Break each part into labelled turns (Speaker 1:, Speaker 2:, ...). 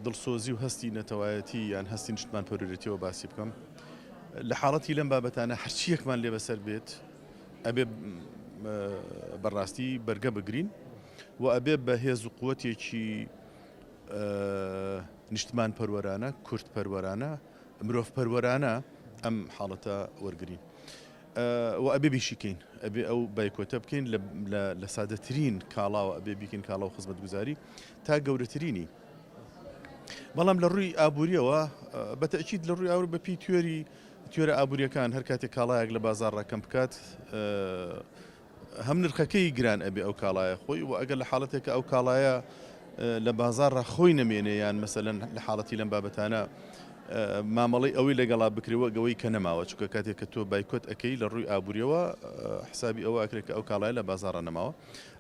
Speaker 1: دڵسۆزی و هەستی نەتەوایەتی یان هەستی نیشتمانپەروەرێتیەوە باسی بکەم لە حاڵەتی لەم بابەتانە هەرچیەکمان لێ بەسەر بێت ئەبێ بەڕاستی بەرگە بگرین و ئەبێ بە هێز و قوتێکی نیشتمان پەروەرانە کورد پەروەرانە مرۆڤ پەروەرانە ئەم حاڵەتە وەرگین و ئەبێ بیشیکەین ئەبێ ئەو بایکۆتە بکەین لە سادەترین کاڵاوە ئەبێ بیکەین کاڵا و خزمەتگوزاری تا گەورەترینی بەڵام لە ڕووی ئابووریەوە بە تەئکید لە ڕووی ئاور بە پێی تیۆری تیۆرە ئابووریەکان هەر کاتێک کاڵایەک لە بازاڕ کەم بکات هەم نرخەکەی گران ئەبێ ئەو کاڵایە خۆی و ئەگەر لە حاڵەتێکە ئەو کاڵایە لە بازاڕا خۆی نەمێنێ یان مەسەلەن لە حاڵەتی لەم بابەتانە مامەڵەی ئەوەی لەگەڵا بکرێ وەک ئەوەی کە نەماوە چونکە کاتێک کە تۆ بایکۆت ئەەکەی لە ڕووی ئابووریەوە حسابی ئەوە ئەکرێت کە ئەو کاڵایە لە بازاڕا نەماوە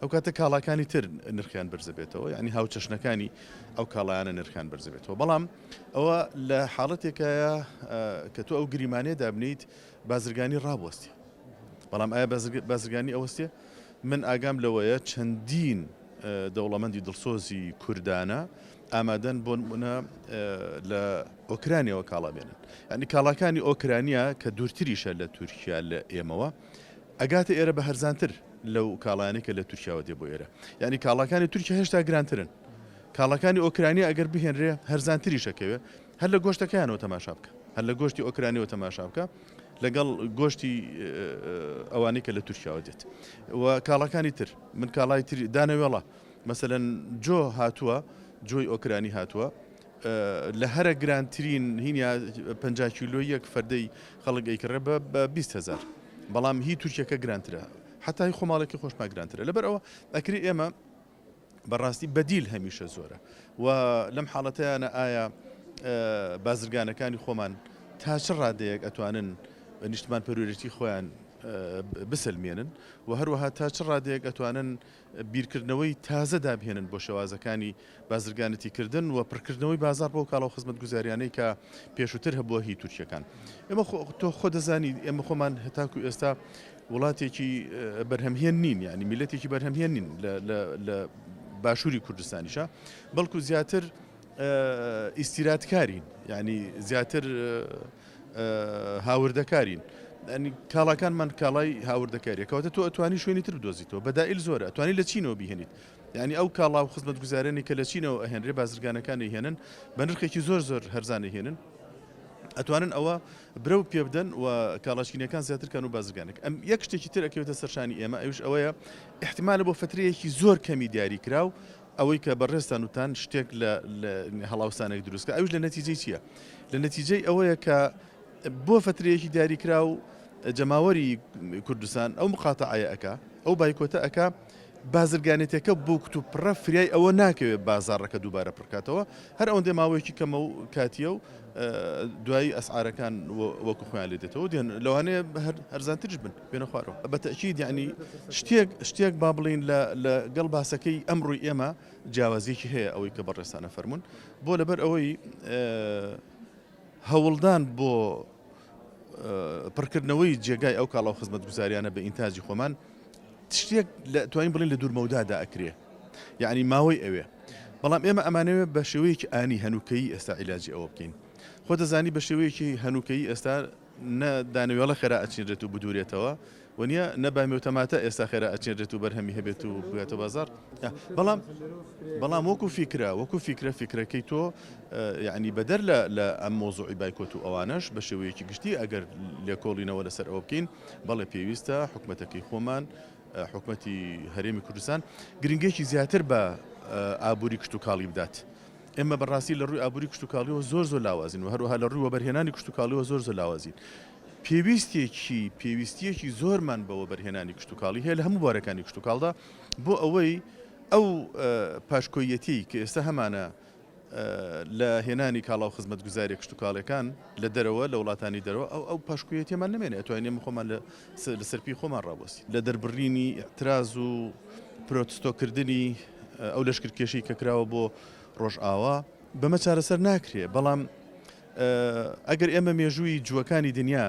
Speaker 1: ئەو کاتە کاڵاکانی تر نرخیان بەرزەبێتەوە یعنی هاوچەشنەکانی ئەو کاڵایانە نرخیان بەرزەبێتەوە بەڵام ئەوە لە حاڵەتێکایە کە تۆ ئەو گریمانەیە دابنیت بازرگانی ڕابوەستێ بەڵام ئایا بازرگانی ئەوەستێ؟ من ئاگام لەوەیە چەندین دەوڵەمەندی دڵسۆزی کوردانە ئامادەن بۆ نمونە لە ئۆکرانیەوە کاڵا بێنن یعنی کاڵاکانی ئۆکرانیا کە دوورتریشە لە تورکیا لە ئێمەوە ئەگاتە ئێرە بە هەرزانتر لەو کاڵایانەی کە لە تورکیاوە دێ بۆ ئێرە یعنی کاڵاکانی تورکیا هێشتا گرانترن کاڵاکانی ئۆکرانیا ئەگەر بهێنرێ هەرزانتریشەکەوێ هەر لە گۆشتەکەیانەوە تەماشا بکە هەر لە گۆشتی ئۆکرانیەوە تەماشا بکە لەگەڵ گۆشتی ئەوانەی کە لە تورکیاوە دێت و کاڵاکانی تر من کاڵای تری دانەوێڵە مەسەلەن جۆ هاتووە جۆی ئۆکرانی هاتووە لە هەرە گرانترین هینیا 50 کیلۆ یەک فەردەی خەڵک ئەیکڕێ بە 20 هزار بەڵام هی تورکیەکە گرانترە حتا هی خۆماڵێکی خۆشمان گرانترە لەبەر ئەوە ئەکری ئێمە بەڕاستی بەدیل هەمیشە زۆرە و لەم حاڵەتەیانە ئایا بازرگانەکانی خۆمان تا چ ڕادەیەک ئەتوانن نیشتمان پەروەرێتی خۆیان بسەلمێنن و هەروەها تا چ ڕادەیەک ئەتوانن بیرکردنەوەی تازە دابهێنن بۆ شێوازەکانی بازرگانەتی کردن و پڕکردنەوەی بازار بۆ کاڵا و خزمەتگوزاریانەی کە پێشووتر هەبووە هی تورکیەکان ئێمە تۆ خۆ دەزانی ئێمە خۆمان هەتاکو ئێستا وڵاتێکی بەرهەمهێن نین یانی میللەتێکی بەرهەمهێن نین لە باشووری کوردستانیشە بەڵکو زیاتر ئیستیرادکارین یعنی زیاتر هاوردەکارین کاڵاکانمان کاڵای هاوردەکاریە کەواتە تۆ ئەتوانی شوێنی تر بدۆزیتەوە بەدائیل زۆرە ئەتوانی لە چینەوە بهێنیت یعنی ئەو کاڵا و خزمەتگوزارانی کە لە چینەوە ئەهێنرێ بازرگانەکانی هێنن بە نرخێکی زۆر زۆر هەرزانە هێنن ئەتوانن ئەوە برەو پێبدەن و کاڵا چینیەکان زیاتر کەن و بازرگانێک ئەم یەک شتێکی تر ئەکەوێتە سەرشانی ئێمە ئەوش ئەوەیە احتمالە بۆ فترەیەکی زۆر کەمی دیاری کراو ئەوەی کە بەڕێزتان وتان شتێک لە هەڵاوسانێک دروستکە ئەوش لە نەتیجەی چییە؟ لە نەتیجەی ئەوەیە کە بۆ فترەیەکی دیاریکراو جەماوەری کوردستان ئەو مقاتەعەیە ئەکا ئەو بایکۆتە ئەکا بازرگانێتیەکە بۆ کتوپڕە فریای ئەوە ناکەوێت بازاڕەکە دووبارە پڕکاتەوە، هەر ئەوەندەی ماوەیەکی کەمە و کاتییە و دوایی ئەسعارەکان وەکو خۆیان لێ دێتەوە دێن لەوانەیە هەرزانتریش بن بێنە خوارەوە بە تەئکید یعنی شتێک شتێک با بڵێین لە لەگەڵ باسەکەی ئەمڕۆی ئێمە جیاوازیەکی هەیە ئەوەی کە بەڕێزتانە فەرموون بۆ لەبەر ئەوەی هەوڵدان بۆ پڕکردنەوەی جێگای ئەو کاڵا و خزمەتگوزاریانە بە ئینتاجی خۆمان شتێک لە توانین بڵێین لە دوور مەودادا ئەکرێ یعنی ماوەی ئەوێ بەڵام ئێمە ئەمانەوێ بە شێوەیەکی ئانی هەنووکەیی ئێستا عیلاجی ئەوە بکەین خۆ دەزانی بە شێوەیەکی هەنووکەیی ئێستا نە دانەوێڵە خێرا ئەچنرێت و بدورێتەوە و نییە نە بامی و تەماتە ئێستا خێرا ئەچنرێت و بەرهەمی هەبێت و بگاتە بازار بەڵام بەڵام وەکو فیکرە وەکو فیکرە فیکرەکەی تۆ یعنی بەدەر لە لە ئەم مۆزوعی بایکۆت و ئەوانەش بە شێوەیەکی گشتی ئەگەر لێکۆڵینەوە لەسەر ئەوە بکەین بەڵێ پێویستە حکومەتەکەی خۆمان حکومەتی هەرێمی کوردستان گرنگێکی زیاتر بە ئابووری کشتوکاڵی بدات. ئێمە بەڕاستی لە ڕووی ئابووری کشتوکاڵیەوە زۆر زۆر لاوازین و هەروەها لە ڕووی وەبەرهێنانی کشتوکاڵیەوە زۆر زۆر لاوازین. پێویستێکی پێویستیەکی زۆرمان بە وەبەرهێنانی کشتوکاڵی هەیە لە هەموو بوارەکانی کشتوکاڵدا بۆ ئەوەی ئەو پاشکۆیەتی کە ئێستا هەمانە لە هێنانی کاڵا و خزمەتگوزاریە کشتوکاڵیەکان لە دەرەوە لە وڵاتانی دەرەوە ئەو ئەو پاشکۆیەتیەمان نەمێنێ ئەتوانین ئێمە خۆمان لە لەسەر پێی خۆمان ڕابوەستین. لە دەربڕینی ئیعتراز و پرۆتستۆکردنی ئەو لەشکرکێشەی کە کراوە بۆ ڕۆژئاوا بەمە چارەسەر ناکرێ بەڵام ئەگەر ئێمە مێژووی جووەکانی دنیا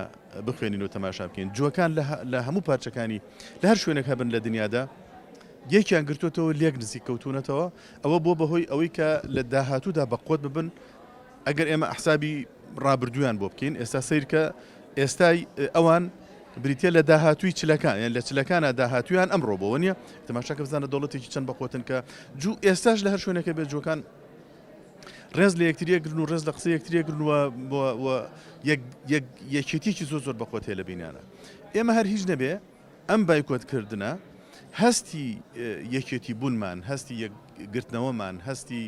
Speaker 1: بخوێنین و تەماشا بکەین جووەکان لە هەموو پارچەکانی لە هەر شوێنێک هەبن لە دنیادا. یەکیان گرتووەتەوە لێک نزیک کەوتوونەتەوە، ئەوە بووە بە هۆی ئەوەی کە لە داهاتوودا بەقوەت ببن، ئەگەر ئێمە حسابی ڕابردوویان بۆ بکەین ئێستا سەیرکە ئێستای ئەوان بریتە لە داهاتووی چلەکان یان لە چلەکانە داهاتویان ئەمڕۆ بۆ نییە تەماشاکە بزانە دەوڵەتێکی چەند بەقوەتن کە جوو ئێستاش لە هەر شوێنەکە بێت جوەکان ڕێز لە یەکتریە گرن و ڕێز لە قسە یەکتریە گرن و یەکێتیەکی زۆر زۆر بەقوەت هەیە لە بینیانە ئێمە هەر هیچ نەبێ ئەم بایکۆت کردنە هەستی یەکێتی بوونمان، هەستی یەکگرتنەوەمان، هەستی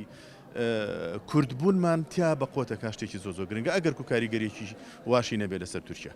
Speaker 1: کورد بوونمان تیا بە قوتەکا شتێکی زۆر زۆر گرنگە ئەگەر کو کاریگەریەکی واشی نەبێت لەسەر تورکیا.